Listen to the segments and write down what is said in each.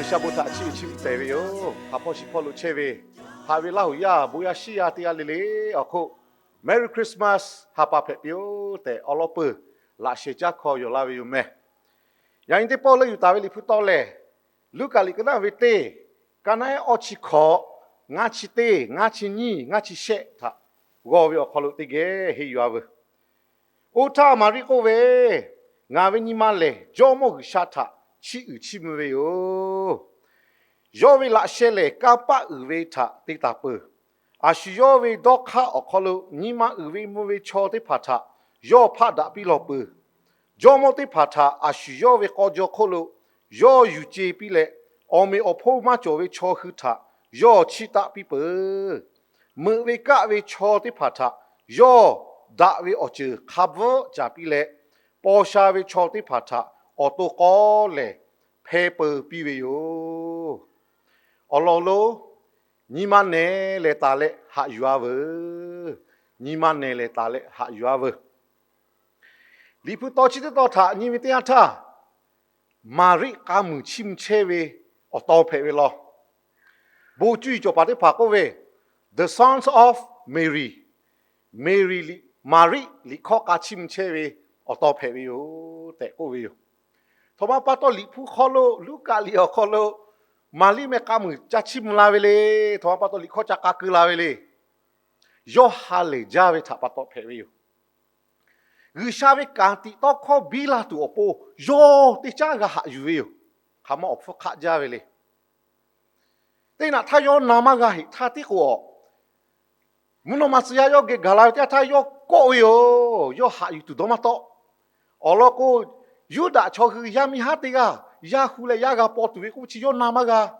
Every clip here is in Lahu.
G'uiˬsha bon htaꞈ chiˇ uiˍ chiˇ mvuh tehˬ ve yoˬ. Haˍ hpawˇ shiˍ hpawˇ lo chehˇ ve, haꞈ ve Laˇ huˍ yaˇ bon yaˇ shiˉ yaˇ teˇ g'aˇ le le awˬ hk'oˆ, Merry Christmas, haˍ paˍ hpehꞈ piˇ-oˆ tehꞈ awˉ lawˉ peuˬ laꞈ sheh caˉ hkawˇ yawˬ laˇ ve yoˬ meh. Yaꞈ nyi teˇ pawˆ leuˆ yuˬ taˍ ve Liꞈ hpu tawˇ lehˬ, Luˉkaꞈ liꞈ ka naˆ ve teˇ, ka naˆ ehˉ awˇ chi hkawꞈ, ngaˇ chi teˇ, ngaˇ chi nyiˇ, ngaˇ chi shehˆ htaꞈ g'aw ve awˬ hk'aw lo teˇ geh henˇ yuˬ-a veuˬ. Oˇ htaˇ Maˍriˆ k'oˆ ve, Ngaˬ ve nyi ma lehˬ Jawˇmawˇ G'uiˬsha htaꞈ chiˇ uiˍ chiˇ mvuh ve yoˬ. Yawˇ ve laꞈ sheh lehˬ kanˇ paˆ uiˍ ve htaꞈ te taˍ peuˬ. A shu yawˇ ve dawˇ hk'aˇ awˬ hk'aw lo nyi ma uiˍ ve mvuh ve chaw teˇ hpaˍ htaꞈ yawˇ hpaˆ daꞈ piˇ lawˬ peuˬ. Jawˇmawˇ teˇ hpaˍ htaꞈ a shu yawˇ ve k'aw jaw hk'oˆ lo yawˇ yuˬ ce piˇ leh, awˬ meꞈ awˬ hponˇ maˇ cawˬ ve chaw hui htaꞈ yawˇ chiˇ taˆ piˇ peuˬ. Meuꞈ ve kaˆ ve chaw teˇ hpaˍ htaꞈ yawˇ daꞈ ve awˬ ceuˬ hk'a bvuhˆ caˍ piˇ leh, paw sha ve chaw teˇ hpaˍ htaꞈ awˬ to k'awˉ lehˬ hpeh peu piˇ ve yoˬ. Awˬ lawn lonˉ, nyi ma nehˬ lehˬ taˍ leh haꞈ yuˬ-a veuˬ. Nyi ma nehˬ lehˬ taˍ leh haꞈ yuˬ-a veuˬ. Liꞈ hpu taw chi teˇ taw htaꞈ nyi ve teˇ yanˇ htaˇ, Maˍriˆ k'a muiˬ chiˇ mvuh chehˇ ve awˬ taw hpehꞈ ve law. Bon cuˇ yiˍ cawˬ paˍ teˇ hpaˍ k'oˆ ve, The Sons of Mary, Mary liꞈ, Maˍriˆ liꞈ hkawˇ k'a chiˇ mvuh chehˇ ve awˬ taw hpehꞈ ve yoˬ tehꞈ k'oˆ ve yoˬ. Htoꞈ ma pa taw Liꞈ hpu hk'aw lo, Luˉkaꞈ liꞈ awˬ hk'aw lo Maˍriˆ meh k'a muiˬ ca chiˇ mvuh la ve le. Htoꞈ ma pa taw liꞈ hkawˇ ca k'a keu la ve le. Yawˇ ha lehˬ jaˇ ve htaꞈ pa taw hpehꞈ ve yoˬ. G'uiˬsha ve kanˍ tiꞈ tawˇ hkawˇ biˇ la tuˬ awˬ pon yawˇ teˇ caˉ g'a haꞈ yuˬ ve yoˬ. Hk'aˬ ma awˬ hpfuhˇ hk'aˆ jaˇ ve le. Teˇ naꞈ htaˇ yawˇ na maˇ g'a heꞈ htaˇ tiˉ k'o, mvuhˇ naw ma tcuh yaˇ yawˇ geh gaˬ la ve teˇ yanˇ htaˇ yawˇ kawˆ ve yoˬ. Yawˇ haꞈ yuˬ tuˬ dawˇ maˇ tawˆ. Awˬ lawn k'o, Yuˇdaꞈ chaw hui yaˇ miˇ haˉ teˇ g'aˇ yaˇ hu leh yaˇ g'a paw tuˬ ve k'oˆ ve chi yawˇ na maˇ g'a,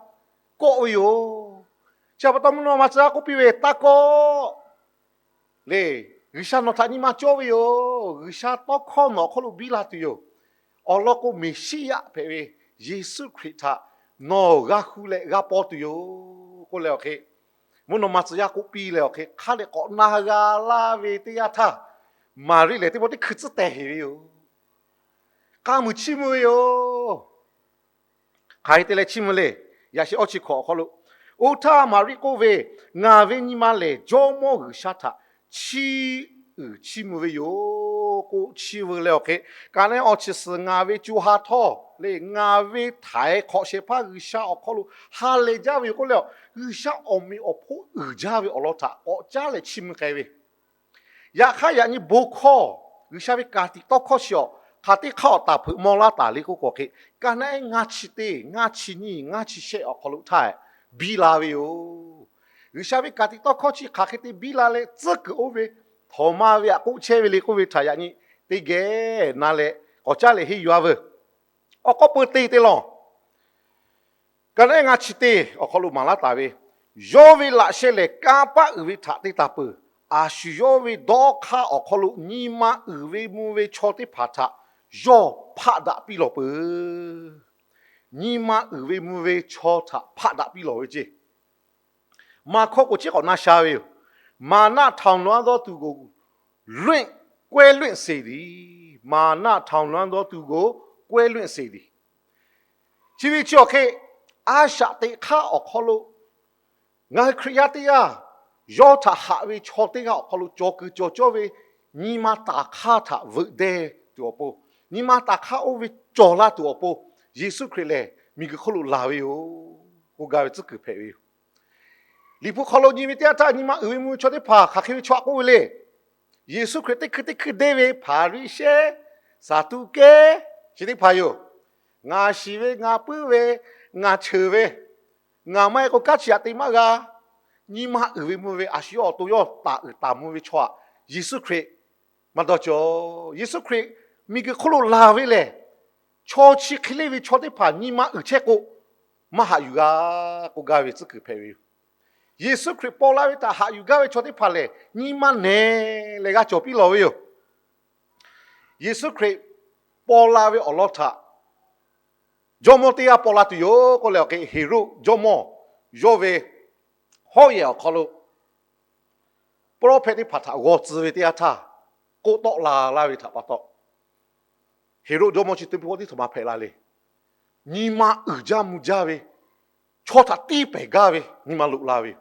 kawˆ ve yoˬ. Chi htaꞈ pa taw mvuhˇ naw ma tcuh yaˇ k'oˆ piˇ ve, Taˇ kawˆ le. G'uiˬsha nawˬ htaꞈ nyi ma cawˇ ve yoˬ. G'uiˬsha tawˇ hkawˇ nawˬ awˬ hk'oˆ lo biˇ la tuˬ yoˬ. Awˬ lawn k'o, Meˍsiˉyaꞈ hpehꞈ ve Yeˍsuˆ Hkriꞈ htaꞈ nawˬ g'a hu leh g'a paw tuˬ yoˬ k'oˆ leh awˬ hk'e, mvuhˇ naw ma tcuh yaˇ k'oˆ piˇ leh awˬ hk'e hk'a dehꞈ k'awꞈ na g'a laˇ ve teˇ yanˇ htaˇ, Maˍriˆ lehˬ teˇ pawˆ teˇ hkui tcuhˉ teh heˍ ve yoˬ. K'a muiˬ chiˇ mvuh ve yoˬ. Hk'aˬ hk'e te leh chiˇ mvuh le. Yaꞈ sheh awˇ chi hkawꞈ awˬ hk'aw lo, Oˇ htaˇ Maˍriˆ k'oˆ ve, Ngaˬ ve nyi ma lehˬ Jawˇmawˇ G'uiˬsha htaꞈ chiˇ uiˍ chiˇ mvuh ve yoˬ k'oˆ chiˇ mvuh leh awˬ hk'e, ka naˆ ehˉ awˇ chi suhˍ ngaˬ ve co ha htawˇ le, ngaˬ ve htaiˍ hk'awꞈ shehˍ hpaˇ G'uiˬsha awˬ hk'aw lo ha lehˬ jaˇ ve yoˬ k'oˆ leh, G'uiˬsha awˬ meꞈ awˬ hponˇ uiˍ jaˇ ve awˬ lawn htaꞈ k'awꞈ caˉ leh chiˇ mvuh k'ai ve. Yaꞈ hk'aˇ yaꞈ nyi bon hkawˇ, G'uiˬsha ve kanˍ tiꞈ tawˇ hkawˇ chi awˬ hk'aˬ teˇ hk'aˇ awˬ taˍ hpeuꞈ maw laˇ taˍ le k'oˆ k'o hk'e, ka naˆ ehˉ ngaˇ chi teˇ, ngaˇ chi nyiˇ, ngaˇ chi shehˆ awˬ hk'aw lo htaˇ biˇ la ve yoˬ. G'uiˬsha ve kanˍ tiꞈ tawˇ hkawˇ chi hk'aˬ hk'e te biˇ la leh tcuhˉ kuiˬ oˇ ve htawnˍ ma ve aꞈ k'oˆ chehˇ ve le k'oˆ ve htaꞈ yaꞈ nyi teˇ geh na leh k'awꞈ caˉ leh henˇ yuˬ-a veuˬ. Awˬ k'aw peu te te lawˬ. Ka naˆ ehˉ ngaˇ chi teˇ awˬ hk'aw lo maˍ laˇ taˍ ve, Yawˇ ve laꞈ sheh lehˬ kanˇ paˆ uiˍ ve htaꞈ te taˍ peuˬ. A shu yawˇ ve dawˇ hk'aˇ awˬ hk'aw lo nyi ma uiˍ ve mvuh ve chaw teˇ hpaˍ htaꞈ yawˇ hpaˆ daꞈ piˇ lawˬ peuˬ. Nyi ma uiˍ ve mvuh ve chaw htaꞈ hpaˆ daꞈ piˇ lawˬ ve ceˇ. Maˍ hkawˇ k'o chi k'awꞈ na sha ve yoˬ. Maˍnaˆ htaoˍ lawn dawˇ tuˬ k'o, lwehˆ, kawehˇ lwehˆ seˍ diˍ. Maˍnaˆ htaoˍ lawn dawˇ tuˬ k'o, kawehˇ lwehˆ seˍ diˍ. Chi ve chi awˬ hk'e, a shaꞈ teꞈ hk'aˇ awˬ hk'aw lo ngaˬ hui Hkriꞈ yaˇ teˇ g'aˇ yawˇ htaꞈ haꞈ ve chaw teˇ g'aˇ awˬ hk'aw lo cawˬ kuiˬ cawˬ cawˇ ve nyi ma taˍ hk'aˇ htaꞈ veuꞈ deh tuˬ awˬ pon, nyi ma taˍ hk'aˇ oˇ ve cawˬ laˇ tuˬ awˬ pon, Yeˍsuˆ Hkriꞈ lehˬ miˬguiˬ hk'oˆ lo laˬ ve yoˬ k'oˆ gaˇ ve tcuhˉ kuiˬ hpehꞈ ve yoˬ. Liꞈ hpu hk'aw lo nyi ve teˇ yanˇ htaˇ, nyi ma uiˍ ve mvuh ve chaw teˇ hpaˍ hk'aˬ hk'e ve chaw aꞈ k'oˆ ve le. Yeˍsuˆ Hkriꞈ teˇ hkui teˇ hkui deˇ ve Hpaˍriˍsehˇ, Saˍduˆkehˇ chi teˇ hpaˍ yoˬ. Ngaˬ shiˍ ve, ngaˬ puiˉ ve, ngaˬ cheuˬ ve, ngaˬ maˇ heˆ k'o kanˉ chi aꞈ te maˇ g'a. Nyi ma uiˍ ve mvuh ve a shu yawˇ awˬ to yawˇ taˍ uiˍ taˍ mvuh ve chaw aꞈ Yeˍsuˆ Hkriꞈ maˇ dawˇ cawˬ. Yeˍsuˆ Hkriꞈ miˬguiˬ hk'oˆ lo laˬ ve lehˬ, chaw chi hk'e leˇ ve chaw teˇ hpaˍ nyi ma uiˍ chehˇ k'o, maˇ haꞈ yuˬ g'a k'oˆ gaˇ ve tcuhˉ kuiˬ hpehꞈ ve yoˬ. Yeˍsuˆ Hkriꞈ paw la ve htaꞈ haꞈ yuˬ gaˇ ve chaw teˇ hpaˍ lehˬ, nyi ma nehˬ leh g'a cawˬ piˇ lawˬ ve yoˬ. Yeˍsuˆ Hkriꞈ paw la ve awˬ lawn htaꞈ jawˇmawˇ teˇ g'aˇ paw la tuˬ yoˬ k'oˆ leh awˬ hk'e, Heˍroˆ jawˇmawˇ yawˇ ve hawˉ yehˬ awˬ hk'aw lo prophet teˇ hpaˍ htaꞈ g'aw tcuh ve teˇ yanˇ htaˇ, k'oˆ tawˆ la laˇ ve htaꞈ pa taw, Heˍroˆ jawˇmawˇ chi teˇ pawˆ tiˉ htoꞈ ma hpehꞈ la le. Nyi ma uiˍ jaˇ mvuh jaˇ ve chaw htaꞈ tiˇ pehˍ gaˇ ve nyi ma loꞈ la ve yoˬ.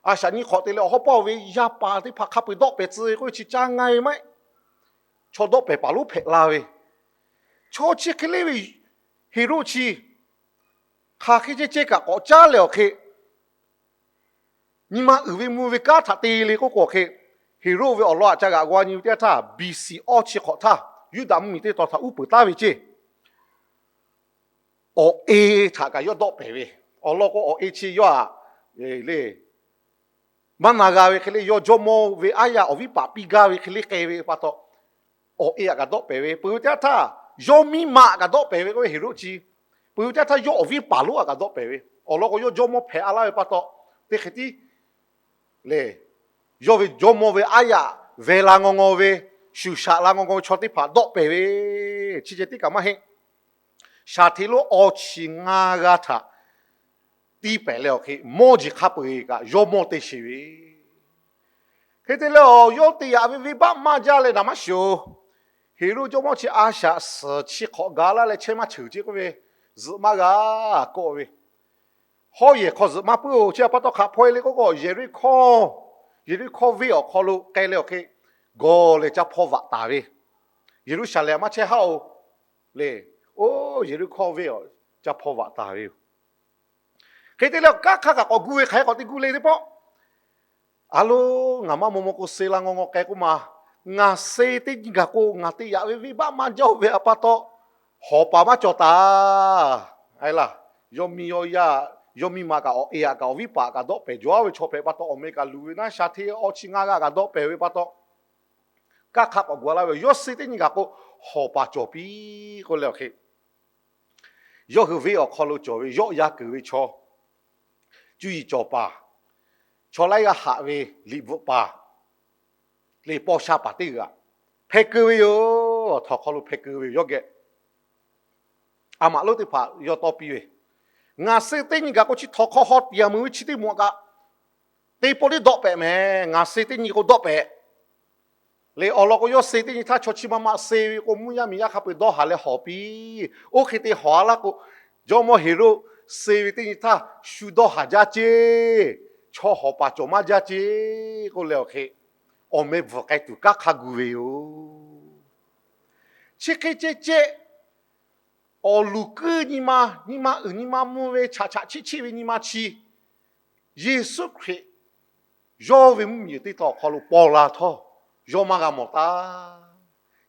A shaꞈ nyi hk'awꞈ te leh awˬ hawˉ pawˇ ve yaˇ paˍ teˇ hpaˍ hk'a peu-eˬ dawˆ pehˍ tcuh ve k'oˆ ve chi caˇ ngaˇ ve maˇ heˆ. Chaw dawˆ pehˍ paˍ lonˉ hpehꞈ la ve, chaw chi hk'e le ve Heˍroˆ chi hk'aˬ hk'e ceh ceh kaꞈ k'awꞈ caˉ leh awˬ hk'e nyi ma uiˍ ve mvuh ve kanˉ htaꞈ te le k'oˆ k'o hk'e, Heˍroˆ ve awˬ lawn aꞈ ca g'aꞈ g'aw nyi ve teˇ yanˇ htaˇ, B C awˇ chi hk'awꞈ htaˇ Yuˇdaꞈ mvuhˇmiˬ teˇ tawn htaꞈ uˉ peunˍ taˍ ve ceˇ. Awˬ e htaꞈ kaꞈ yawˇ dawˆ pehˍ ve. Awˬ lawn k'o, awˬ e chi yawˇ aꞈ le maˇ na g'a ve hk'e le, yawˇ jawˇmawˇ ve aˉ yaˇ awˬ viˉ paˍ piˇ gaˇ ve hk'e le k'ai ve pa taw, awˬ e aꞈ kaꞈ dawˆ pehˍ ve. Peuˬ ve teˇ yanˇ htaˇ, yawˇ miˇ ma aꞈ kaꞈ dawˆ pehˍ ve k'oˆ ve Heˍroˆ chi. Peuˬ ve teˇ yanˇ htaˇ, yawˇ awˬ viˉ paˍ lonˉ aꞈ kaꞈ dawˆ pehˍ ve. Awˬ lawn k'o, yawˇ jawˇmawˇ hpehꞈ a laˇ ve pa taw, teˇ hk'e tiˉ le, yawˇ ve jawˇmawˇ ve aˉ yaꞈ veh la ngaw ngaw ve, shuˍ shaꞈ la ngaw ngaw ve chaw teˇ hpaˍ dawˆ pehˍ ve, chi ceh tiˉ kaꞈ maˇ heˆ. Shaˍ hteˇ lonˉ awˇ chi ngaˇ g'aˇ htaꞈ tiˇ pehˍ leh awˬ hk'e, mawˇ jeˬ hk'a peu-eˬ kaꞈ yawˇ mawˇ te sheˍ ve. Hk'e te leh awˬ, yawˇ te yaꞈ ve venˇbaˆ maˇ jaˇ leh naˍ maˇ shiˍ-oˬ. Heˍroˆ jawˇmawˇ chi a shaꞈ suhˍ chi hk'awꞈ gaˬ laˇ leh chehˇ maˇ cheuˬ ceˇ k'oˆ ve, zuhꞈ maˇ g'a kawˆ ve, hawˉ yehˬ hk'aw zuhꞈ maˇ puiˉ-oˬ. Chi pa taw hk'aˬ hpaw e le k'oˆ k'o, Yeˍriˆhkoˇ, Yeˍriˆhkoˇ venˇ awˬ hk'aw lo k'ai leh awˬ hk'e, gawˬ lehˬ ca hpaw vaꞈ taˍ ve, Yeˍruˆsaˍlehnˍ maˇ chehˇ haˉ-oˬ le. Oˇ Yeˍriˆhkoˇ venˇ awˬ ca hpaw vaꞈ taˍ ve yoˬ. Hk'e te leh awˬ kanˉ hk'aˇ kaꞈ k'awꞈ gu ve, hk'aˬ hk'e k'awꞈ te gu le teˇ pawˆ, a lo, ngaˬ maˇ maw maw k'o, suh la ngaw ngaw k'ai k'oˆ ma, ngaˬ suh teˇ nyi gaˬ k'o, ngaˬ te yaꞈ ve venˇbaˆ maˇ jaˇ-oˬ ve pa taw, hawˍ paˍ maˇ cawˬ taˍ. Aˬ laˇ, yawˇ miˇ yawˇ yaˇ, yawˇ miˇ ma kaꞈ awˬ e aꞈ kaꞈ awˬ viˉ paˍ kaꞈ dawˆ pehˍ jaw ve chaw hpehꞈ pa taw, awˬ meh kaꞈ luˬ ve naˉ, shaˍ hteˇ awˇ chi ngaˇ g'aˇ kaꞈ dawˆ pehˍ ve pa taw, kanˉ hk'aˇ k'awꞈ gu laˇ ve yoˬ. Yawˇ suh teˇ nyi gaˬ k'o, hawˍ paˍ cawˬ piˇ k'oˆ leh awˬ hk'e, yawˇ hui venˇ awˬ hk'aw lo cawˬ ve yawˆ yan kuiˬ ve chaw, cuˇ yiˍ cawˬ paˍ, chaw laiˉ g'aˇ haꞈ ve liꞈ bvuhꞈ paˍ, leh paw sha paˍ teˇ g'aˇ hpeh keu ve yoˬ. Htawnˍ hk'aw lo hpeh keu ve yoˬ. Yawˇ geh a maꞈ lonˉ teˇ hpaˍ yawˇ tawˇ piˇ ve, Ngaˬ suh teˇ nyi gaˬ k'o, chi htawnˍ hk'aw haw tiꞈ yaꞈ meuˍ ve chi teˇ moˍ kaꞈ teˇ pawˆ tiˉ dawˆ pehˍ mehˍ. Ngaˬ suh teˇ nyi k'o dawˆ pehˍ. Leh awˬ lawn k'o, yawˇ suh teˇ nyi htaˇ chaw chi ma ma suh ve k'o, mvuhˇ yaˇ miˬ yaˇ hk'a peu-eˬ dawˇ haˍ leh hawˍ piˇ. Oˇ hk'e te hawˍ a laˇ k'o, jawˇmawˇ Heˍroˆ suh ve teˇ nyi htaˇ shu dawˇ haˍ jaˇ ceˇ, chaw hawˍ paˍ cawˬ maˇ jaˇ ceˇ k'oˆ leh awˬ hk'e, awˬ meh bvuhˬ k'ai tuˬ kanˉ hk'aˇ gu ve yoˬ. Chi hk'e ceh ceh, awˬ luˬ kuiˉ nyi ma, nyi ma uiˍ nyi ma mvuh ve, chaꞈ chaꞈ chiˆ chiˆ ve nyi ma chi, Yeˍsuˆ Hkriꞈ yawˇ ve mvuhˇmiˬ teˇ tawn awˬ hk'aw lo paw la htawˇ, yawˇ maˇ g'a mawˬ taˉ.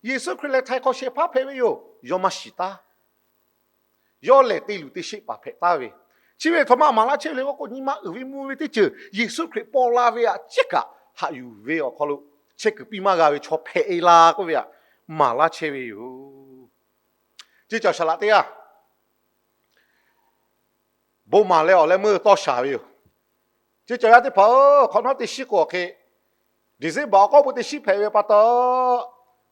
Yeˍsuˆ Hkriꞈ lehˬ htaiˍ hk'awꞈ shehˍ hpaˇ hpehꞈ ve yoˬ. Yawˇ maˇ shiˍ taˉ. Yawˇ lehˬ te luˬ te sheˆ paˍ hpehꞈ taˍ ve, chi ve htawˇ maˇ maˍ laˇ chehˇ ve le k'oˆ k'o, nyi ma uiˍ ve mvuh ve teˇ ceuˬ Yeˍsuˆ Hkriꞈ paw la ve aꞈ cehˇ kaꞈ haꞈ yuˬ ve awˬ hk'aw lo chehˇ kuiˬ piˇ maˇ g'a ve chaw hpehꞈ e la k'oˆ ve aꞈ maˍ laˇ chehˇ ve yoˬ. Ceˇ cawˬ shaˍ laꞈ teˇ g'aˇ bon maˍ leh awˬ leh meuˇ tawˇ shaˍ ve yoˬ. Ceˇ cawˬ yaˇ teˇ hpaˍ-oˬ, hk'awꞈ nawˉ teˇ shiˉ k'o awˬ hk'e, December awˬ k'aw peu teˇ shiˉ hpehꞈ ve pa taw,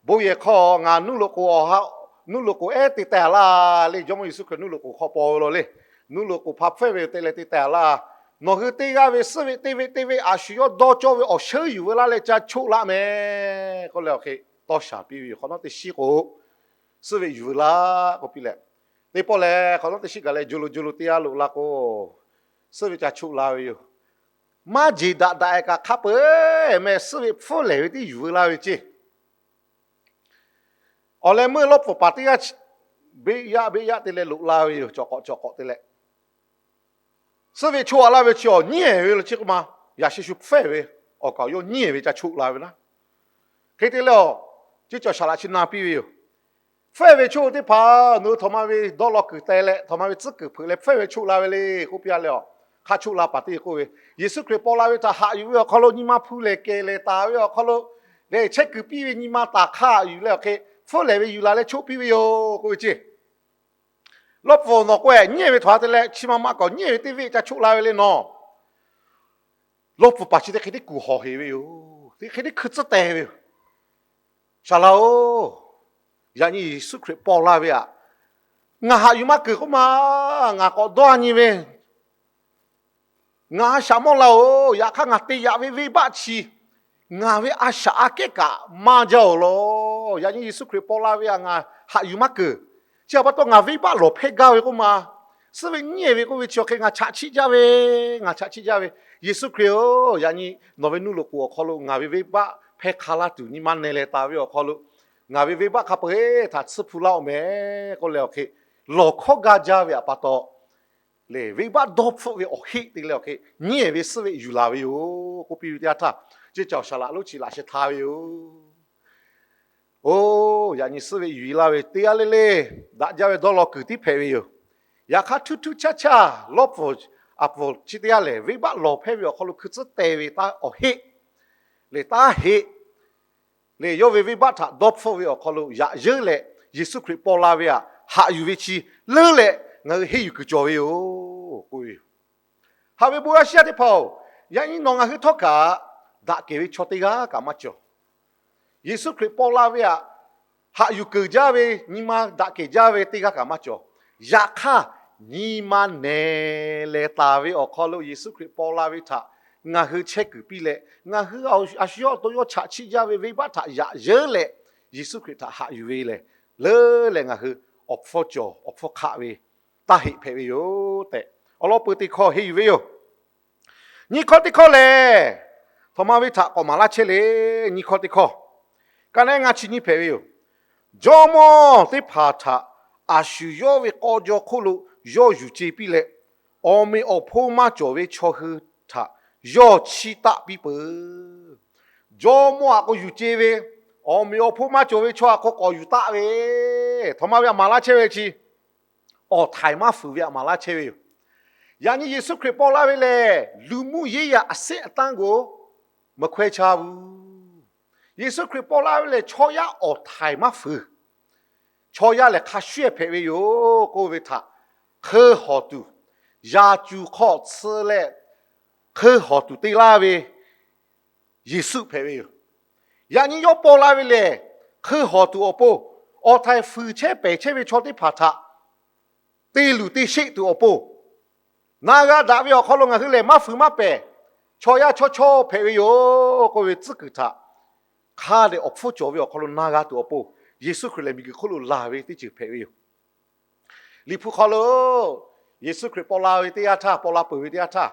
bon yehˬ hk'aw ngaˬ nuˇ loꞈ k'oˍ awˬ ha, nuˇ loꞈ k'oˍ ehˉ te teh a laˇ le. Jawˇmawˇ Yeˍsuˆ Hkriꞈ nuˇ loꞈ k'oˍ hk'aw paw ve law le. Nuˇ loꞈ k'oˍ hpa hpfuhˇ ve te leh te teh a laˇ. Nawˬ hui teˇ g'aˇ ve suhˆ ve teˇ ve teˇ ve a shu yawˇ dawˇ cawˇ ve awˬ sheuˉ yuˬ veu laˇ leh ca choˆ laˇ mehˍ k'oˆ leh awˬ hk'e tawˇ shaˍ piˇ ve yoˬ. Hk'awꞈ nawˉ teˇ shiˉ k'o, suhˆ ve yuˬ veu laˇ k'oˆ piˇ leh, teˇ pawˆ lehˬ hk'awꞈ nawˉ teˇ shiˉ gaˬ leh jo lo jo lo teˇ g'aˇ loꞈ la k'o, suhˆ ve ca choˆ la ve yoˬ. Maˇ jeˬ daꞈ daꞈ e kaꞈ hk'a peu-eˬ meh suhˆ ve hpfuhˇ lehˍ ve tiˉ yuˬ veu laˇ ve ceˇ. Awˬ leh meuˇ lawˇ pfuhˍ paˍ teˇ g'aˇ beˆ yaˆ beˆ yaˆ te leh loꞈ la ve yoˬ. Cawˬ k'awꞈ cawˬ k'awꞈ te leh, suhˆ ve choˆ a laˇ ve chi awˬ nyiˉ ehˍ ve lo chi k'oˆ ma, yaꞈ sheh shu hpfuhˇ ve awˬ kaˍ yawˇ nyiˉ ehˍ ve ca choˆ la ve naˉ. Hk'e te leh awˬ, ceˇ cawˬ shaˍ laꞈ chi na piˇ ve yoˬ. Hpfuhˇ ve choˆ teˇ hpaˍ, nawˬ hui htaꞈ ma ve dawˇ law kuiˬ teh leh htaꞈ ma ve tcuhˉ kuiˬ hpeuꞈ leh hpfuhˇ ve choˆ la ve le k'oˆ piˇ a leh awˬ, hk'a choˆ la paˍ teˇ g'aˇ k'oˆ ve, Yeˍsuˆ Hkriꞈ paw la ve htaꞈ haꞈ yuˬ ve awˬ hk'aw lo nyi ma hpu lehˬ kehˬ lehˬ taˍ ve awˬ hk'aw lo lehˬ chehˇ kuiˬ piˇ ve nyi ma taˍ hk'a yuˬ leh awˬ hk'e, hpfuhˇ lehˍ ve yuˬ la leh choˆ piˇ ve yoˬ k'oˆ ve ceˇ. Lawˇ pfuhˍ nawˬ k'o-e nyiˉ ehˍ ve htaꞈ te leh chi ma ma k'awꞈ nyiˉ ehˍ ve teˇ venˇ ca choˆ la ve le nawˬ. Lawˇ pfuhˍ paˍ chi teˇ hk'e tiˉ kuˬ hawˬ heˍ ve yoˬ. Teˇ hk'e tiˉ hkui tcuhˉ teh ve yoˬ. Shaˍ laꞈ-oˬ, yaꞈ nyi Yeˍsuˆ Hkriꞈ paw la ve aꞈ, ngaˬ haꞈ yuˬ maˇ keunˍ k'oˆ ma, ngaˬ k'awꞈ dawˇ nyi ve, ngaˬ a shaꞈ mawˇ la-oˬ. Yaꞈ hk'aˇ ngaˬ te yaꞈ ve venˇbaˆ chi ngaˬ ve a shaꞈ aꞈ kehˉ kaꞈ maˇ jaˇ-oˬ law. Yaꞈ nyi Yeˍsuˆ Hkriꞈ paw la ve aꞈ ngaˬ haꞈ yuˬ maˇ keunˍ. Chi htaꞈ pa taw ngaˬ venˇbaˆ lawˬ hpehˇ gaˇ ve k'oˆ ma, Suhˉ ve nyiˉ ehˍ ve k'oˆ ve chi awˬ hk'e ngaˬ chaꞈ chiˆ jaˇ ve, ngaˬ chaꞈ chiˆ jaˇ ve, Yeˍsuˆ Hkriꞈ-oˬ, yaꞈ nyi nawˬ ve nuˇ loꞈ k'oˍ awˬ hk'aw lo ngaˬ ve venˇbaˆ hpehˇ hk'a laˇ tuˬ nyi ma nehˬ leh taˍ ve awˬ hk'aw lo, ngaˬ ve venˇbaˆ hk'a peu-eˬ htaꞈ tsuhˇ hpu laˇ-oˆ mehˍ k'oˆ leh awˬ hk'e, lawˬ hkawˇ gaˇ jaˇ ve htaꞈ pa taw lehˬ, venˇbaˆ dawˇ hpfuhˆ ve awˬ heˆ te leh awˬ hk'e nyiˉ ehˍ ve suhˉ ve yuˬ laˬ ve yoˬ k'oˆ piˇ ve teˇ yanˇ htaˇ, ceˇ caˬ awˬ shaˍ laꞈ lonˉ chi laꞈ sheh htaˇ ve yoˬ. Oˬ, yaꞈ nyi suhˉ ve yuˬ e laˇ ve teˇ g'aˇ le le, daꞈ jaˇ ve dawˇ law kuiˬ tiˉ hpehꞈ ve yoˬ. Yaꞈ hk'aˇ, htuˇ htuˇ chaˇ chaˇ lawˇ pfuhˍ aˬ pfuhˍ chi teˇ g'aˇ lehˬ, venˇbaˆ lawˬ hpehˇ ve awˬ hk'aw lo hkui tcuhˉ teh ve taˇ awˬ heˆ lehˬ, taˇ heˆ lehˬ, yawˇ ve venˇbaˆ htaꞈ dawˇ hpfuhˆ ve awˬ hk'aw lo yaꞈ yeunˇ leh, Yeˍsuˆ Hkriꞈ paw la ve htaꞈ haꞈ yuˬ ve chi leuˉ leh ngaˬ hui henˇ yuˬ kuiˬ cawˬ ve yoˬ k'oˆ ve yoˬ. Haꞈ ve bon yaˇ shiˉ yaˇ teˇ hpaˍ-oˬ, yaꞈ nyi nawˬ ngaˬ hui htawˇ kaꞈ daꞈ kehˬ ve chaw teˇ g'aˇ kaꞈ maˇ cawˬ. Yeˍsuˆ Hkriꞈ paw la ve htaꞈ haꞈ yuˬ keunˍ jaˇ ve, nyi ma daꞈ kehˬ jaˇ ve teˇ g'aˇ kaꞈ maˇ cawˬ. Yaꞈ hk'aˇ, nyi ma nehˬ leh taˍ ve awˬ hk'aw lo Yeˍsuˆ Hkriꞈ paw la ve htaꞈ ngaˬ hui chehˇ kuiˬ piˇ leh, ngaˬ hui a shu yawˇ awˬ to yawˇ chaꞈ chiˆ jaˇ ve venˇbaˆ htaꞈ yaꞈ yeunˇ leh, Yeˍsuˆ Hkriꞈ htaꞈ haꞈ yuˬ ve lehˬ, leuˉ leh ngaˬ hui awˬ hpfuhˇ cawˬ awˬ hpfuhˇ hk'aˆ ve taˇ heˆ hpehꞈ ve yoˬ tehꞈ, awˬ lawn peuˬ teˇ hkawˇ henˇ yuˬ ve yoˬ. Nyiˇ hkawˇ teˇ hkawˇ lehˬ, htaꞈ ma ve htaꞈ k'awꞈ maˍ laˇ chehˇ le. Nyiˇ hkawˇ teˇ hkawˇ ka neˉ ngaˇ chi nyiˇ hpehꞈ ve yoˬ. Jawˇmawˇ teˇ hpaˍ htaꞈ a shu yawˇ ve k'aw jaw hk'oˆ lo yawˇ yuˬ ce piˇ leh, awˬ meꞈ awˬ hponˇ maˇ cawˬ ve chaw hui htaꞈ yawˇ chiˇ taˆ piˇ peuˬ. Jawˇmawˇ aꞈ k'o yuˬ ce ve, awˬ meꞈ awˬ hponˇ maˇ cawˬ ve chaw aꞈ k'o k'awꞈ yuˬ taˆ ve, htaꞈ ma ve htaꞈ maˍ laˇ chehˇ ve chi awˬ htaiˍ maˇ fuiˍ ve htaꞈ maˍ laˇ chehˇ ve yoˬ. Yaꞈ nyi Yeˍsuˆ Hkriꞈ paw la ve lehˬ, luˬ muˇ yeˇ yaꞈ a seˆ a tanˇ g'oˬ meuˬ hkawehˇ cha vuˬ. Yeˍsuˆ Hkriꞈ paw la ve lehˬ, chaw yaˇ awˬ htaiˍ maˇ fuiˍ. Chaw yaˇ lehˬ hk'a shuˍ hpehꞈ ve yoˬ k'oˆ ve htaꞈ hkeu hawˬ tuˬ, yaˍ cuˬ hk'aw tsuh leh hkeu hawˬ tuˬ te laˇ ve Yeˍsuˆ hpehꞈ ve yoˬ. Yaꞈ nyi yawˇ paw la ve lehˬ, hkeu hawˬ tuˬ awˬ pon, awˬ htaiˍ fuiˍ chehˇ pehˍ chehˇ ve chaw teˇ hpaˍ htaꞈ te luˬ te sheˆ tuˬ awˬ pon, na g'a daꞈ ve awˬ hk'aw lo ngaˬ hui lehˬ maˇ fuiˍ maˇ pehˍ, chaw yaˇ chawˇ chawˇ hpehꞈ ve yoˬ k'oˆ ve tcuhˉ kuiˬ htaꞈ hk'a dehꞈ awˬ hpfuhˇ cawˬ ve awˬ hk'aw lo na g'a tuˬ awˬ pon, Yeˍsuˆ Hkriꞈ lehˬ miˬguiˬ hk'oˆ lo laˬ ve teˇ ceuˬ hpehꞈ ve yoˬ. Liꞈ hpu hk'aw lo Yeˍsuˆ Hkriꞈ paw la ve teˇ yanˇ htaˇ, paw la peuˬ ve teˇ yanˇ htaˇ,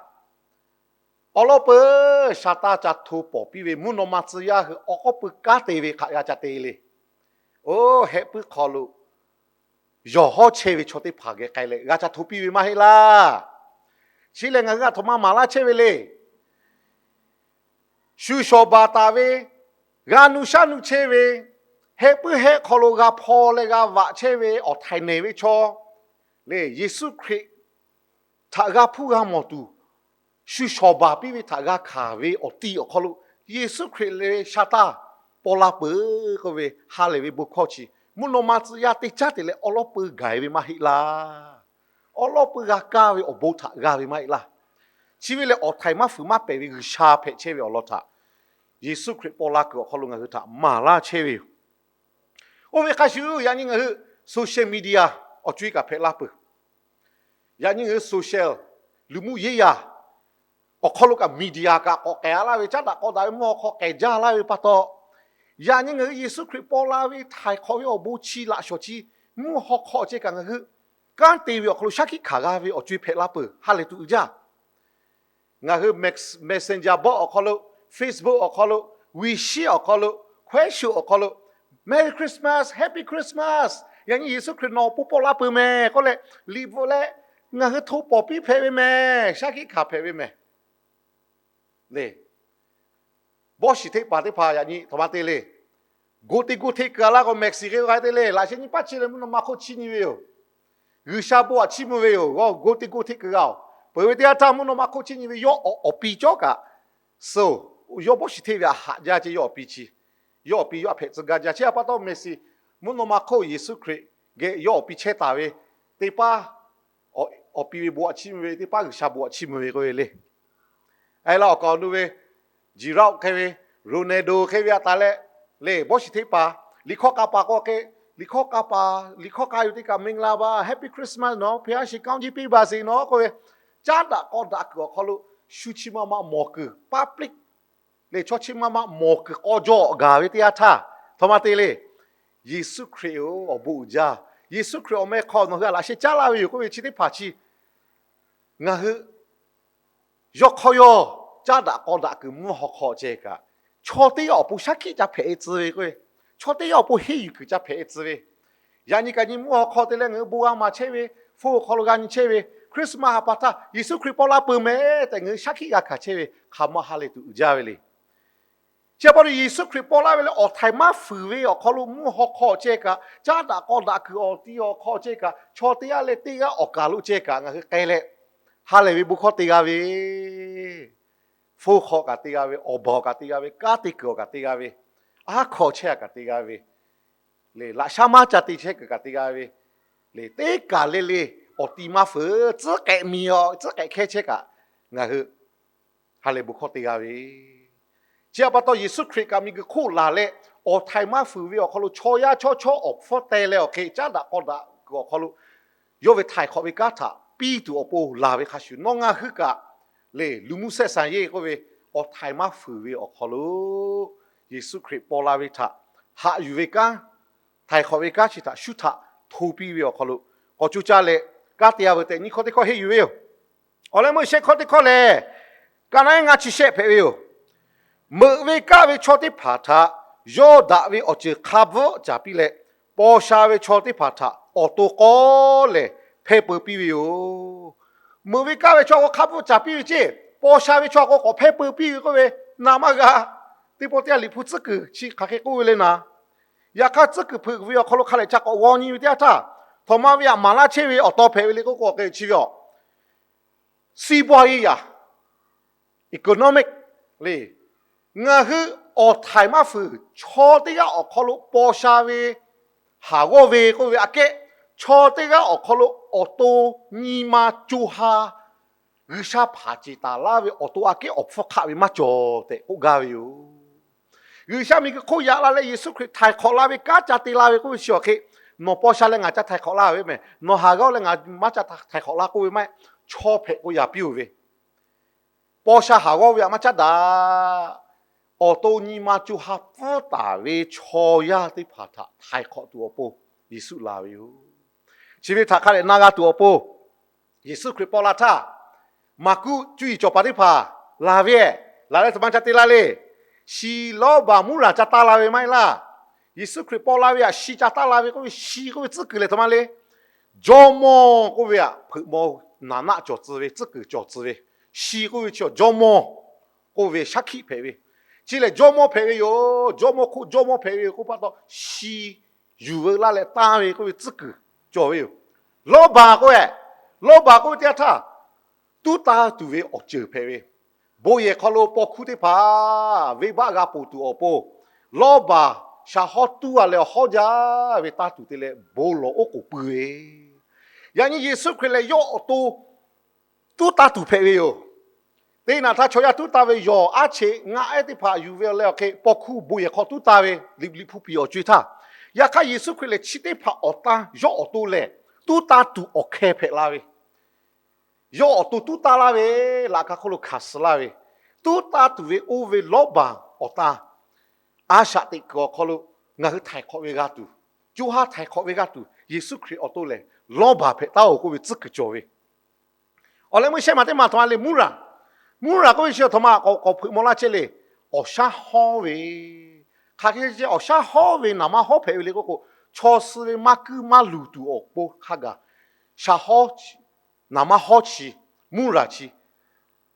awˬ lawn peuˬ sha taˇ ca hto pawˍ piˇ ve mvuhˇ naw ma tcuh yaˇ hui awˬ k'aw pui kanˉ te ve hk'aꞈ g'a ca te le. Oˇ, hehˆ puiˉ hk'aw lo yawˬ hawˉ chehˇ ve chaw teˇ hpaˍ geh k'ai leh g'a ca hto piˇ ve maˇ heˆ laˇ. Chi lehˬ ngaˬ hui a htoꞈ ma maˍ laˇ chehˇ ve le. Shu shawˍ baˬ taˍ ve, g'a nu shaˉ nu chehˇ ve, hehˆ puiˉ hehˆ hk'aw lo g'a hpaw leh g'a vaꞈ chehˇ ve awˬ htaiˍ nehˬ ve chaw le, Yeˍsuˆ Hkriꞈ htaꞈ g'a hpuˇ g'a mawˬ tuˬ, shu shawˍ baˬ piˇ ve htaꞈ g'a hkanˍ ve awˬ ti awˬ hk'aw lo, Yeˍsuˆ Hkriꞈ lehˬ sha taˇ paw la peuˬ k'oˆ ve ha lehˬ ve bon hkawˇ chi, mvuhˇ naw ma tcuh yaˇ teˇ caˉ te leh awˬ lawn peuˬ gaˬ ve maˇ heˆ laˇ. Awˬ lawn peuˬ g'a kaˇ ve awˬ bon htaꞈ g'a ve maˇ heˆ laˇ. Chi ve lehˬ awˬ htaiˍ maˇ fuiˍ maˇ pehˍ ve G'uiˬsha hpehꞈ chehˇ ve awˬ lawn htaꞈ Yeˍsuˆ Hkriꞈ paw la kuiˬ awˬ hk'aw lo ngaˬ hui htaꞈ maˍ laˇ chehˇ ve yoˬ. Oˇ ve hk'a shuˍ, yaꞈ nyi ngaˬ hui social media awˬ co-e kaꞈ hpehꞈ laˇ peuˬ. Yaꞈ nyi ngaˬ hui social, luˬ muˇ yeˇ yaˬ awˬ hk'aw lo kaꞈ media kaꞈ k'awꞈ k'ehˬ a laˇ ve, caˉ daꞈ k'aw daꞈ ve mvuhˇ haw hk'aw k'ehˬ jaˇ laˇ ve pa taw, yaꞈ nyi ngaˬ hui Yeˍsuˆ Hkriꞈ paw la ve htaiˍ hk'awꞈ ve awˬ bon chi laꞈ shawˍ chi mvuhˇ haw hk'aw ceh kaꞈ ngaˬ hui kanˉ te ve awˬ hk'aw lo shaˉ hkiˆ hkanˍ g'a ve awˬ co-e hpehꞈ laˇ peuˬ. Ha lehˬ tuˬ uiˍ jaˇ. Ngaˬ hui Messenger bot awˬ hk'aw lo, Facebook awˬ hk'aw lo, WeChat awˬ hk'aw lo, Kuaishou awˬ hk'aw lo, Merry Christmas, Happy Christmas, yaꞈ nyi Yeˍsuˆ Hkriꞈ nawˬ awˬ pon paw la peuˬ mehˍ k'oˆ leh, liꞈ bvuhꞈ leh ngaˬ hui hto pawˍ piˇ hpehꞈ ve mehˍ, shaˉ hkiˆ hkanˍ hpehꞈ ve mehˍ le. Bawˇ shiˍ hteˆ paˍ teˇ hpaˍ yaꞈ nyi htaꞈ ma te le. Go teˇ go hteˆ keu a laˇ k'o, Messi hk'e k'ai te le. Laꞈ sheh nyiˇ paˉ chi leh mvuhˇ naw ma hk'oˆ chiˇ nyi ve yoˬ. G'uiˬsha bon aꞈ chiˇ mvuh ve yoˬ. G'awˇ go teˇ go hteˆ keu g'a-oˬ. Peuˬ ve teˇ yanˇ htaˇ mvuhˇ naw ma hk'oˆ chiˇ nyi ve yawˇ awˬ awˬ pi cawˇ kaꞈ suh-oˬ, yawˇ bawˇ shiˍ hteˆ ve aꞈ haꞈ jaˇ ceh yawˇ awˬ pi chi, yawˇ awˬ pi yawˇ htaꞈ hpehꞈ tcuh gaˇ jaˇ. Chi htaꞈ pa taw Messi mvuhˇ naw ma hk'oˆ Yeˍsuˆ Hkriꞈ geh yawˇ awˬ pi chehˇ taˍ ve teˇ paˉ awˬ pi ve bon aꞈ chiˇ mvuh ve, teˇ paˉ G'uiˬsha bon aꞈ chiˇ mvuh ve k'oˆ ve le. Aˬ laˇ awˬ kaˍ awˬ nu ve, Giroud hk'e ve, Ronaldo hk'e ve a taˍ leh, le bawˇ shiˍ hteˆ paˍ, liꞈ hkawˇ k'a paˍ k'o hk'e, liꞈ hkawˇ k'a paˍ, liꞈ hkawˇ k'a yuˬ teˇ kaꞈ မင်္ဂလာပါ, Happy Christmas နော်, ဘုရားရှိခိုးကောင်းချီးပေးပါစေနော် k'oˆ ve, caˉ daꞈ k'aw daꞈ kuiˬ awˬ hk'aw lo shu chi ma ma mawˬ kuiˬ public le, chaw chi ma ma mawˬ kuiˬ k'aw jaw awˬ gaˬ ve teˇ yanˇ htaˇ, htaꞈ ma te le. Yeˍsuˆ Hkriꞈ-oˬ, awˬ bon uiˍ jaˇ. Yeˍsuˆ Hkriꞈ awˬ meh hk'aw nawˬ hui aꞈ laꞈ sheh caˉ laˇ ve yoˬ k'oˆ ve chi teˇ hpaˍ chi Ngaˬ hui yawˇ hk'aw yawˇ caˉ daꞈ k'aw daꞈ kuiˬ mvuhˇ haw hk'aw ceh kaꞈ, chaw teˇ g'aˇ awˬ pon shaˉ hkiˆ ca hpehꞈ e tcuh ve k'o, chaw teˇ g'aˇ awˬ pon henˇ yuˬ kuiˬ ca hpehꞈ e tcuh ve, yaꞈ nyi kaꞈ nyi mvuhˇ haw hk'aw te leh ngaˬ hui bon g'a maˍ chehˇ ve, hpu awˬ hk'aw lo g'a nyi chehˇ ve, Christmas ha pa htaˇ Yeˍsuˆ Hkriꞈ paw la peuˬ mehˍ tehꞈ ngaˬ hui shaˉ hkiˆ g'a hkanˍ chehˇ ve, hk'aˬ ma ha lehˬ tuˬ uiˍ jaˇ ve le. Chi pa taw Yeˍsuˆ Hkriꞈ paw laˇ ve leh awˬ htaiˍ maˇ fuiˍ ve awˬ hk'aw lo mvuhˇ haw hk'aw ceh kaꞈ, caˉ daꞈ k'aw daꞈ kuiˬ awˬ ti awˬ hk'aw ceh kaꞈ, chaw teˇ g'aˇ leh teˇ g'aˇ awˬ kaˬ lo ceh kaꞈ ngaˬ hui k'ai leh, ha lehˬ ve bon hkawˇ te g'a ve, hpu hk'aw kaꞈ te g'a ve, awˬ baˬ awˬ kaꞈ te g'a ve, kanˉ te kuiˬ awˬ kaꞈ te g'a ve, aˉ hkawˇ chehˇ a kaꞈ te g'a ve, lehˬ laꞈ shaˉ maˇ ca te chehˇ kuiˬ kaꞈ te g'a ve, lehˬ teˇ kaˬ le le awˬ ti maˇ fuiˍ tcuhˉ k'ehꞈ miˬ awˬ tcuhˉ k'ehꞈ hkehˇ chehˇ kaꞈ ngaˬ hui ha lehˬ bon hkawˇ te g'a ve. Chi pa taw Yeˍsuˆ Hkriꞈ kaꞈ miˬguiˬ hk'oˆ laˬ leh, awˬ htaiˍ maˇ fuiˍ ve awˬ hk'aw lo chaw yaˇ chawˇ chawˇ awˬ hpfuhˇ teh leh awˬ hk'e caˉ daꞈ k'aw daꞈ kuiˬ awˬ hk'aw lo yawˇ ve htaiˍ hk'awꞈ ve kanˉ htaꞈ piˇ tuˬ awˬ pon laˬ ve hk'a shuˍ, nawˬ ngaˬ hui kaꞈ lehˬ luˬ mvuhˇ shehˆ shaˍ yeˇ k'oˆ ve awˬ htaiˍ maˇ fuiˍ ve awˬ hk'aw lo Yeˍsuˆ Hkriꞈ paw la ve htaꞈ haꞈ yuˬ ve kanˉ, htaiˍ hk'awꞈ ve kanˉ chi htaꞈ shu htaꞈ hto piˇ ve awˬ hk'aw lo k'awꞈ co caˇ leh, kanˉ te a veuˬ tehꞈ nyiˇ hkawˇ teˇ hkawˇ henˇ yuˬ ve yoˬ. Awˬ leh meuˇ shehˆ hkawˇ teˇ hkawˇ lehˬ, ka naˉ ngaˇ chi shehˆ hpehꞈ ve yoˬ. Meuꞈ ve kaˆ ve chaw teˇ hpaˍ htaꞈ yawˇ daꞈ ve awˬ ceuˬ hk'a bvuhˆ caˍ piˇ leh, paw sha ve chaw teˇ hpaˍ htaꞈ awˬ to k'awˉ lehˬ hpehˇ peu piˇ ve yoˬ. Meuꞈ ve kaˆ ve chaw k'o hk'a bvuhˆ caˍ piˇ ve ceˇ, paw sha ve chaw k'o k'awꞈ hpehˇ peu piˇ ve k'oˆ ve, na maˇ g'a. Teˇ pawˆ teˇ g'aˇ liꞈ hpu tcuhˉ kuiˬ chi hk'aˬ hk'e k'oˆ ve le naˍ. Yaꞈ hk'aˇ tcuhˉ kuiˬ hpeuꞈ ve awˬ hk'aw lo hk'a lehˬ ca k'awꞈ g'aw nyi ve teˇ yanˇ htaˇ, htawnˍ ma ve htaꞈ maˍ laˇ chehˇ ve awˬ taw hpehꞈ ve le k'oˆ k'o, chi ve a စီးပွားရေးရာ economic le, ngaˬ hui awˬ htaiˍ maˇ fuiˍ chaw teˇ g'aˇ awˬ hk'aw lo paw sha ve haˍ g'awˇ ve k'oˆ ve aꞈ kehˉ, chaw teˇ g'aˇ awˬ hk'aw lo awˬ to nyi ma co ha G'uiˬsha hpanˍ ceˬ taˍ laˇ ve awˬ to aꞈ kehˉ awˬ hpfuhˇ hk'aˆ ve maˇ cawˬ tehꞈ k'oˆ gaˇ ve yoˬ. G'uiˬsha miˬguiˬ hk'oˆ yaꞈ la leh Yeˍsuˆ Hkriꞈ htaiˍ hk'awꞈ la ve kanˉ ca te la ve k'oˆ ve chi awˬ hk'e, nawˬ paw sha leh ngaˬ ca htaiˍ hk'awꞈ la ve mehˬ, nawˬ haˍ g'awˇ leh ngaˬ maˇ ca htaiˍ hk'awꞈ la k'oˆ ve maˇ heˆ. Chaw hpehꞈ k'o yaꞈ piˇ-oˬ ve, paw sha haˍ g'awˇ ve htaꞈ maˇ caˉ daꞈ. Awˬ to nyi ma co ha pfuhˇ taˍ ve chaw yaˇ teˇ hpaˍ htaꞈ htaiˍ hk'awꞈ tuˬ awˬ pon Yeˍsuˆ la ve yoˬ. Chi ve htaꞈ hk'a dehꞈ na g'a tuˬ awˬ pon Yeˍsuˆ Hkriꞈ paw la htaˇ, Maˍkuˆ cuˇ yiˍ cawˬ paˍ teˇ hpaˍ laˬ ve, laˬ leh htaꞈ ma ca te la le. Shi, lawˇbaˬ, muˇraˍ ca taˇ la ve maˇ heˆ laˇ. Yeˍsuˆ Hkriꞈ paw la ve htaꞈ shi ca taˇ la ve k'oˆ ve, shi k'oˆ ve tcuhˉ kuiˬ lehˬ htaꞈ ma le. Jawˇmawˇ k'oˆ ve htaꞈ hpeuꞈ maw naˍ naˆ cawˬ tcuh ve, tcuhˉ kuiˬ cawˬ tcuh ve, shi k'oˆ ve chi jawˇmawˇ k'oˆ ve shaˉ hkiˆ hpehꞈ ve, chi lehˬ jawˇmawˇ hpehꞈ ve yoˬ. Jawˇmawˇ hk'oˆ jawˇmawˇ hpehꞈ ve yoˬ k'oˆ pa taw, shi yuˬ veu laˇ leh tanˇ ve k'oˆ ve tcuhˉ kuiˬ cawˬ ve yoˬ. Lawˇbaˬ k'oˆ ve, lawˇbaˬ k'oˆ ve teˇ yanˇ htaˇ, tuˉ tanˇ tuˬ ve awˬ ceuˬ hpehꞈ ve, bon yehˬ hk'aw lo paw hkuˇ teˇ hpaˍ venˇbaˆ g'a ponˬ tuˬ awˬ pon, lawˇbaˬ shaˍ hawˇ tuˉ a leh awˬ hawˉ jaˇ ve tanˇ tuˬ te leh bon lawˬ oˉ k'oˍ pui ve, yaꞈ nyi Yeˍsuˆ Hkriꞈ lehˬ yawˇ awˬ to tuˉ tanˇ tuˬ hpehꞈ ve yoˬ. Teˇ naꞈ htaˇ chaw yaˇ tuˉ tanˇ ve yawˬ aˉ cheꞈ ngaˆ ehˉ teˇ hpaˍ yuˬ ve leh awˬ hk'e paw hkuˇ bon yehˬ hk'aw tuˉ tanˇ ve, Liꞈ hpu piˍ awˬ co-e htaˇ. Yaꞈ hk'aˇ Yeˍsuˆ Hkriꞈ lehˬ chi teˇ hpaˍ awˬ tanˇ yawˇ awˬ to lehˬ tuˉ tanˇ tuˬ awˬ hkeh hpehꞈ la ve, yawˇ awˬ to tuˉ tanˇ laˇ ve, laꞈ ka hk'oˆ lo hkanˍ suh laˇ ve, tuˉ tanˇ tuˬ ve oˇ ve lawˇbaˬ awˬ tanˇ, a shaꞈ teꞈ kuiˬ awˬ hk'aw lo ngaˬ hui htaiˍ hk'awꞈ ve g'a tuˬ, co ha htaiˍ hk'awꞈ ve g'a tuˬ, Yeˍsuˆ Hkriꞈ awˬ to lehˬ lawˇbaˬ hpehꞈ taˉ-oˬ k'oˆ ve tcuhˉ kuiˬ cawˬ ve. Awˬ leh meuˇ shehˆ maˬ teˇ maˬ htaꞈ ma le muˇraˍ. Muˇraˍ k'oˆ ve chi htaꞈ ma k'awꞈ hpeuꞈ maw laˇ chehˇ le. Awˬ shaˉ hawˉ ve, hk'aˬ hk'e awˬ shaˉ hawˉ ve naˍ manˇ hawˉ hpehꞈ ve le k'oˆ k'o, chaw suh ve maˇ kuiˇ maˇ luˬ tuˬ awˬ pon hk'a gaˬ shaˍ hawˉ, naˍ manˇ hawˉ chi, muˇraˍ chi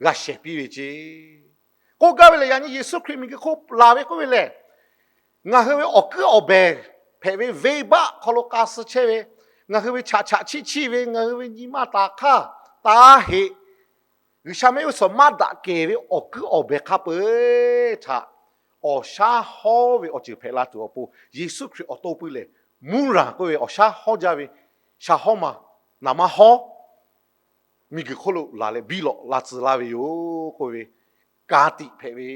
g'a shehˍ piˇ ve ceˇ. K'oˆ gaˇ ve lehˬ, yaꞈ nyi Yeˍsuˆ Hkriꞈ miˬguiˬ hk'oˆ laˬ ve k'oˆ ve lehˬ, ngaˬ hui ve awˬ kuiˉ awˬ behˬ hpehꞈ ve, venˇbaˆ hk'aw lo k'a suh chehˇ ve, ngaˬ hui ve chaꞈ chaꞈ chiˆ chiˆ ve, ngaˬ hui ve nyi ma taˍ hk'aˇ taˍ heꞈ, G'uiˬsha mehˆ g'uˇ suhˍ maˇ daꞈ kehˬ ve awˬ kuiˉ awˬ behˬ hk'a peu-eˬ htaꞈ awˬ shaˉ hawˉ ve awˬ ceuˬ hpehꞈ la tuˬ awˬ pon, Yeˍsuˆ Hkriꞈ awˬ to pui lehˬ muˇraˍ k'oˆ ve awˬ shaˉ hawˉ jaˇ ve shaˍ hawˉ ma, naˍ manˇ hawˉ miˬguiˬ hk'oˆ lo laˬ leh biˇ lawꞈ la tcuh laˇ ve yoˬ k'oˆ ve ka tiꞈ hpehꞈ ve.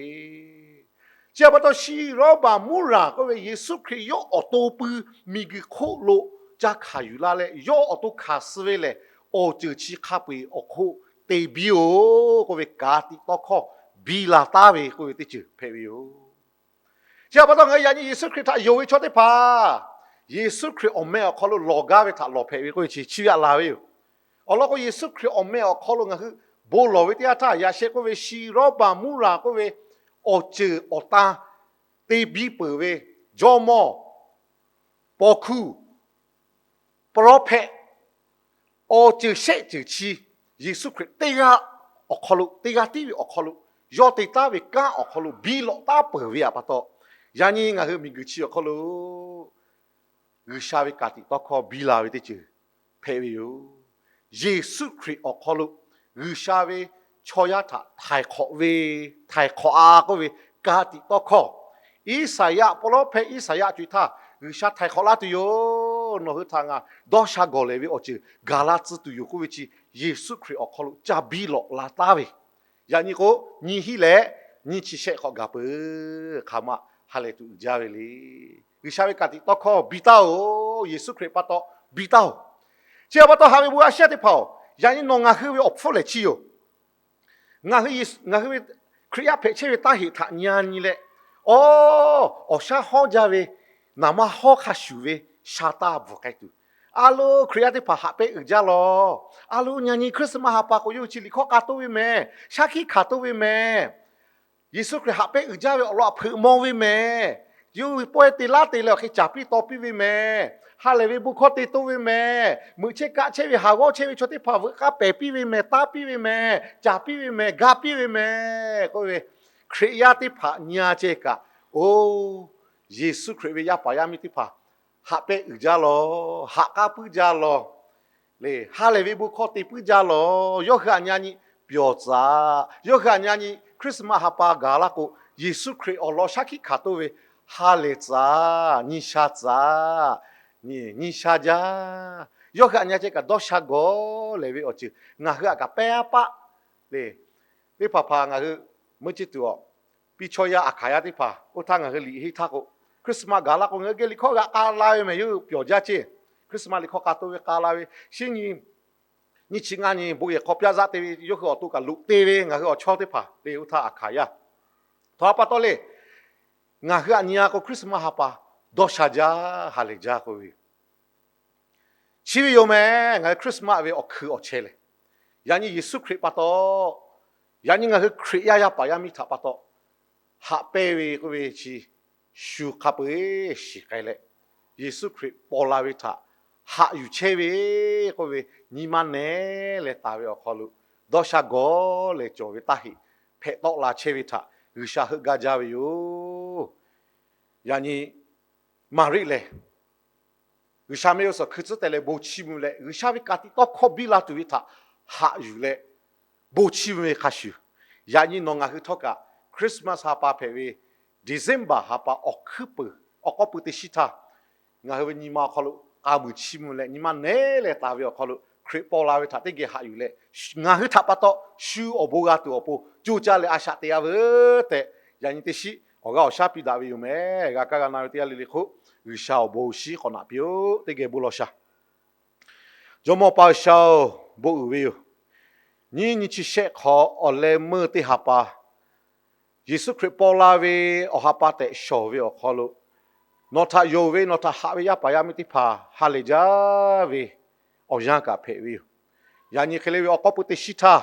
Chi htaꞈ pa taw shi, lawˇbaˬ, muˇraˍ k'oˆ ve Yeˍsuˆ Hkriꞈ yawˇ awˬ to pui miˬguiˬ hk'oˆ lo ca hkanˍ yuˬ la leh, yawˇ awˬ to hkanˍ suh ve lehˬ, awˬ ceuˬ chi hk'a peu-eˬ awˬ hk'oˆ te biˇ-oˬ k'oˆ ve ka tiꞈ tawˇ hkawˇ biˇ la taˉ ve k'oˆ ve teˇ ceuˬ hpehꞈ ve yoˬ. Chi htaꞈ pa taw ngaˬ hui yaꞈ nyi Yeˍsuˆ Hkriꞈ htaꞈ yonˍ ve chaw teˇ hpaˍ, Yeˍsuˆ Hkriꞈ awˬ meh awˬ hk'aw lo lawˬ gaˇ ve htaꞈ lawˬ hpehꞈ ve k'oˆ ve chi chi ve aꞈ la ve yoˬ. Awˬ lawn k'o, Yeˍsuˆ Hkriꞈ awˬ meh awˬ hk'aw lo ngaˬ hui bon lawˬ ve teˇ yanˇ htaˇ, yaꞈ sheh k'oˆ ve shi rawˇ baˬ muˇ raˬ k'oˆ ve awˬ ceuˬ awˬ tan te biˇ peuˬ ve jawˇmawˇ, paw hkuˇ, pawˇ rawˇ hpehꞈ, awˬ ceuˬ shehˆ ceuˬ chi Yeˍsuˆ Hkriꞈ teˇ g'aˇ awˬ hk'aw lo, teˇ g'aˇ tiˉ ve awˬ hk'aw lo yawˇ te taˉ ve kanˉ awˬ hk'aw lo biˇ lawꞈ taˉ peuˬ ve pa taw, yaꞈ nyi ngaˬ hui miˬguiˬ chi awˬ hk'aw lo G'uiˬsha ve ka tiꞈ tawˇ hkawˇ biˇ la ve teˇ ceuˬ hpehꞈ ve yoˬ. Yeˍsuˆ Hkriꞈ awˬ hk'aw lo G'uiˬsha ve chaw yaˇ htaꞈ htaiˍ hk'awꞈ ve, htaiˍ hk'awꞈ-a k'oˆ ve ka tiꞈ tawˇ hkawˇ, Iˉsaˍyaˆ, pawˇ lawˉ hpehˇ Iˉsaˍyaˆ co-e htaˇ, G'uiˬsha htaiˍ hk'awꞈ laˇ tuˬ yoˬ. Nawˬ hui htaꞈ ngaˬ dawˇ sha gawˬ lehˬ ve awˬ ceuˬ gaˬ la tcuh tuˬ yoˬ k'oˆ ve chi Yeˍsuˆ Hkriꞈ awˬ hk'aw lo ca biˇ lawꞈ la taˉ ve. Yaꞈ nyi k'o, nyi hiˉ leh nyi chi shehˆ hk'awꞈ gaˬ peuˬ. Hk'aˬ ma ha lehˬ tuˬ uiˍ jaˇ ve le. G'uiˬsha ve ka tiꞈ tawˇ hkawˇ biˇ taˉ-oˬ. Yeˍsuˆ Hkriꞈ pa taw biˇ taˉ-oˬ. Chi pa taw haꞈ ve bon a shehˉ teˇ hpaˍ-oˬ, yaꞈ nyi nawˬ ngaˬ hui ve awˬ hpfuhˇ lehˬ chi yoˬ. Ngaˬ hui ve Hkriꞈ yaˇ hpehꞈ chehˇ ve taˇ heꞈ htaꞈ nyi-a nyi leh, awˬ, awˬ shaˉ hawˉ jaˇ ve, naˍ manˇ hawˉ hk'a shuˍ ve sha taˇ bvuhˬ k'ai tuˬ, a lo, Hkriꞈ yaˇ teˇ hpaˍ haꞈ pehnˇ uiˍ jaˇ lawˬ. A lo, nyi-a nyi Christmas ha pa k'o, yawˇ hui chi liꞈ hkawˇ k'a toˆ ve mehˍ, shaˉ hkiˆ hkanˍ toˆ ve mehˍ. Yeˍsuˆ Hkriꞈ haꞈ pehnˇ uiˍ jaˇ ve awˬ lawn htaꞈ hpeuꞈ maw ve mehˍ. Yawˇ hui pawehˇ te laˇ te leh awˬ hk'e caˍ piˇ taw piˇ ve mehˍ. Ha lehˬ ve bon hkawˇ te toˇ ve mehˍ. Meuꞈ chehˇ kaˆ chehˇ ve haˍ g'awˇ chehˇ ve chaw teˇ hpaˍ veuꞈ k'aˇ pehˬ piˇ ve mehˍ, taˇ piˇ ve mehˍ, caˍ piˇ ve mehˍ, ga piˇ ve mehˍ k'oˆ ve, Hkriꞈ yaˇ teˇ hpaˍ nyi-a ceh kaꞈ, oˬ, Yeˍsuˆ Hkriꞈ ve yaˇ paˍ yaˇ miˇ teˇ hpaˍ haꞈ pehnˇ uiˍ jaˇ lawˬ, haꞈ k'aˉ puiˉ jaˇ lawˬ, le, ha lehˬ ve bon hkawˇ te puiˉ jaˇ lawˬ. Yawˇ hui htaꞈ nyi-a nyi pyawˬ tcuhˍ, yawˇ hui htaꞈ nyi-a nyi Christmas ha pa gaˬ laˇ k'o, Yeˍsuˆ Hkriꞈ awˬ lawn shaˉ hkiˆ hkanˍ toˇ ve ha lehˬ tcuhˍ, nyi sha tcuhˍ, nyi sha jaˇ. Yawˇ hui htaꞈ nyi-a ceh kaꞈ dawˇ sha gawˬ lehˬ ve awˬ ceuˬ ngaˬ hui htaꞈ kaꞈ pehˇ-a paˆ le. Teˇ hpaˍ hpaˍ ngaˬ hui meuˇ ceˇ tuˬ-awˬ, piˇ chaw yaˇ aˬ hkanˍ yaˇ teˇ hpaˍ oˇ htaˇ ngaˬ hui liꞈ henˇ htaˇ k'o, Christmas gaˬ laˇ k'o, ngaˬ hui geh liꞈ hkawˇ g'a k'a la ve mehˍ, yawˇ hui pyawˬ jaˇ ceˇ. Christmas liꞈ hkawˇ k'a toˇ ve k'a la ve, shinˉ nyi nyiˇ chi ngaˇ nyi bon yehˬ hk'aw pyaˇ zaˆ te ve, yawˇ hui awˬ to kaꞈ loꞈ te ve, ngaˬ hui awˬ chawˇ teˇ hpaˍ le, oˇ htaˇ aˬ hkanˍ yaˇ. Htaꞈ pa taw le, ngaˬ hui htaꞈ nyi-a k'o, Christmas ha pa dawˇ sha jaˇ, ha lehˬ jaˇ k'oˆ ve yoˬ. Chi ve yoˬ mehˍ, ngaˬ hui Christmas ve awˬ hkui awˬ chehˇ lehˬ, yaꞈ nyi Yeˍsuˆ Hkriꞈ pa taw, yaꞈ nyi ngaˬ hui Hkriꞈ yaˇ yaˇ paˍ yaˇ miˇ htaꞈ pa taw haꞈ pehnˇ ve k'oˆ ve chi shu hk'a peu-eˬ shiˍ k'ai leh, Yeˍsuˆ Hkriꞈ paw la ve htaꞈ haꞈ yuˬ chehˇ ve k'oˆ ve, nyi ma nehˬ leh taˍ ve awˬ hk'aw lo dawˇ sha gawˬ lehˬ cawˬ ve taˇ heꞈ hpehꞈ tawˆ la chehˇ ve htaꞈ G'uiˬsha heuˆ gaˇ jaˇ ve yoˬ. Yaꞈ nyi Maˍriˆ lehˬ, G'uiˬsha mehˆ g'uˇ suhˍ hkui tcuhˉ teh leh bon chiˇ mvuh leh, G'uiˬsha ve ka tiꞈ tawˇ hkawˇ biˇ la tuˬ ve htaꞈ haꞈ yuˬ leh bon chiˇ mvuh ve hk'a shuˍ, yaꞈ nyi nawˬ ngaˬ hui htawˇ kaꞈ Christmas ha pa hpehꞈ ve December ha pa awˬ hkuiˉ peuˬ awˬ k'awˇ pui teˇ shinˉ htaˇ, ngaˬ hui ve nyi ma awˬ hk'aw lo k'a muiˬ chiˇ mvuh leh, nyi ma nehˬ leh taˍ ve awˬ hk'aw lo Hkriꞈ paw la ve htaꞈ teˇ geh haꞈ yuˬ leh, ngaˬ hui htaꞈ pa taw shu awˬ bon g'a tuˬ awˬ pon co caˇ leh a shaꞈ teꞈ a veuˬ tehꞈ, yaꞈ nyi teˇ shinˉ awˬ g'aˇ awˬ shaˉ piˇ daꞈ ve yoˬ mehˍ. G'a kaˇ g'a na ve teˇ g'aˇ le le hk'oˆ, G'uiˬsha awˬ bon shinˉ k'awꞈ naꞈ piˇ-oˆ. Teˇ geh bon law sha. Jawˇmawˇ Paˍ G'uiˬsha-oˬ, bon uiˍ ve yoˬ. Nyiˇ nyi chi shehˆ hk'awꞈ awˬ leh meuˇ teˇ ha pa, Yeˍsuˆ Hkriꞈ paw la ve awˬ ha pa tehꞈ shawˍ ve awˬ hk'aw lo, nawˬ htaꞈ yonˍ ve, nawˬ htaꞈ haꞈ ve yaˇ paˍ yaˇ miˇ teˇ hpaˍ ha lehˬ jaˇ ve awˬ yanˇ kaꞈ hpehꞈ ve yoˬ. Yaꞈ nyi hk'e le ve awˬ k'awˇ pui teˇ shinˉ htaˇ,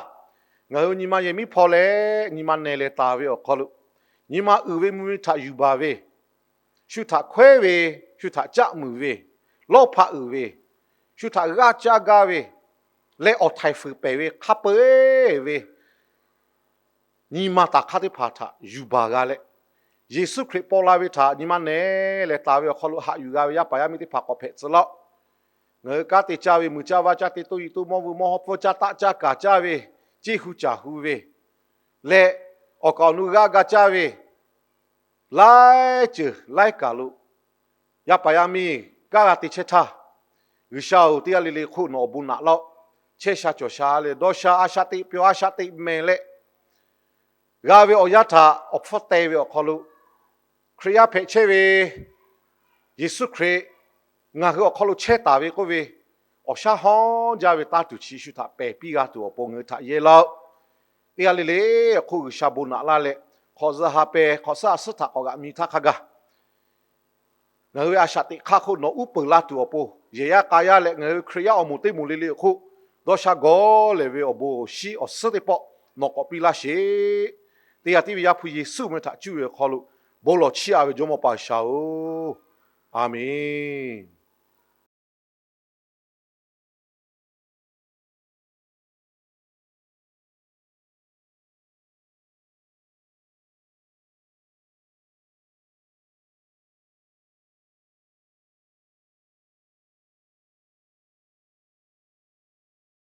ngaˬ hui nyi ma yehˬ miˉ hpaw leh nyi ma nehˬ leh taˍ ve awˬ hk'aw lo, nyi ma uiˍ ve mvuh ve htaꞈ yuˬ baˬ ve, shu htaꞈ hkawehˉ ve, shu htaꞈ caˆ muiˬ ve, lawˇ hpaꞈ uiˍ ve, shu htaꞈ g'aˇ caˇ gaˇ ve leh awˬ htaiˍ fuiˍ pehˬ ve hk'a peu-eˬ ve nyi ma taˍ hk'aˇ teˇ hpaˍ htaꞈ yuˬ baˬ g'a leh, Yeˍsuˆ Hkriꞈ paw la ve htaꞈ nyi ma nehˬ leh taˍ ve awˬ hk'aw lo haꞈ yuˬ g'a ve yaˇ paˍ yaˇ miˇ teˇ hpaˍ k'awꞈ hpehꞈ tcuh laˇ-oˆ. Ngaˬ hui kanˉ te caˇ ve, muiˬ caˇ vaˇ caˇ, te toˇ yi toˇ mawˇ vuiˬ mawˇ hawˉ pfuhˇ caˇ, taˆ caˇ kaˍ caˇ ve, ceˇ hu caˬ hu ve leh, awˬ kaˍ awˬ nu g'aˇ ga caˇ ve, laiˉ ceuˬ laiˉ kaˬ lo yaˇ paˍ yaˇ miˇ kanˉ g'a te chehˇ htaˇ, G'uiˬsha-oˬ, teˇ g'aˇ le le hk'oˆ nawˬ awˬ bon naꞈ laˇ-oˆ. Chehˇ sha cawˬ sha leh dawˇ sha a shaꞈ teꞈ pyawˬ a shaꞈ teꞈ mehˍ leh, g'a ve awˬ yanˇ htaꞈ awˬ hpfuhˇ teh ve awˬ hk'aw lo, Hkriꞈ yaˇ hpehꞈ chehˇ ve Yeˍsuˆ Hkriꞈ ngaˬ hui awˬ hk'aw lo chehˇ taˍ ve k'oˆ ve, awˬ shaˉ hawˉ jaˇ ve tanˇ tuˬ chi shu htaꞈ pehˬ piˇ g'a tuˬ awˬ pon ngaˬ hui htaꞈ yehˇ laˇ-oˆ. Teˇ g'aˇ le le awˬ hk'oˆ G'uiˬsha bon naꞈ laˇ leh, hk'awꞈ zuhꞈ ha peh hk'awꞈ suhˉ a suhˉ htaꞈ k'awꞈ g'aꞈ mi htaˇ hk'a gaˬ, ngaˬ hui ve a shaꞈ teꞈ hk'aˇ hk'oˆ nawˬ uˉ peunˍ laˇ tuˬ awˬ pon, yehˬ yaˇ k'a yaˇ leh ngaˬ hui Hkriꞈ yaˇ awˬ moˍ teˇ moˍ le le awˬ hk'oˆ dawˇ sha gawˬ lehˬ ve awˬ bon awˬ shinˉ awˬ suhˉ teˇ pawˆ nawˬ k'awꞈ piˇ laˇ sheˍ. Teˇ g'aˇ tiˉ ve Yaˇ hpu Yeˍsuˆ meh htaꞈ cuˇ ve awˬ hk'aw lo bon lawˬ chiˇ aꞈ ve Jawˇmawˇ G'uiˬsha-oˬ, A menˬ.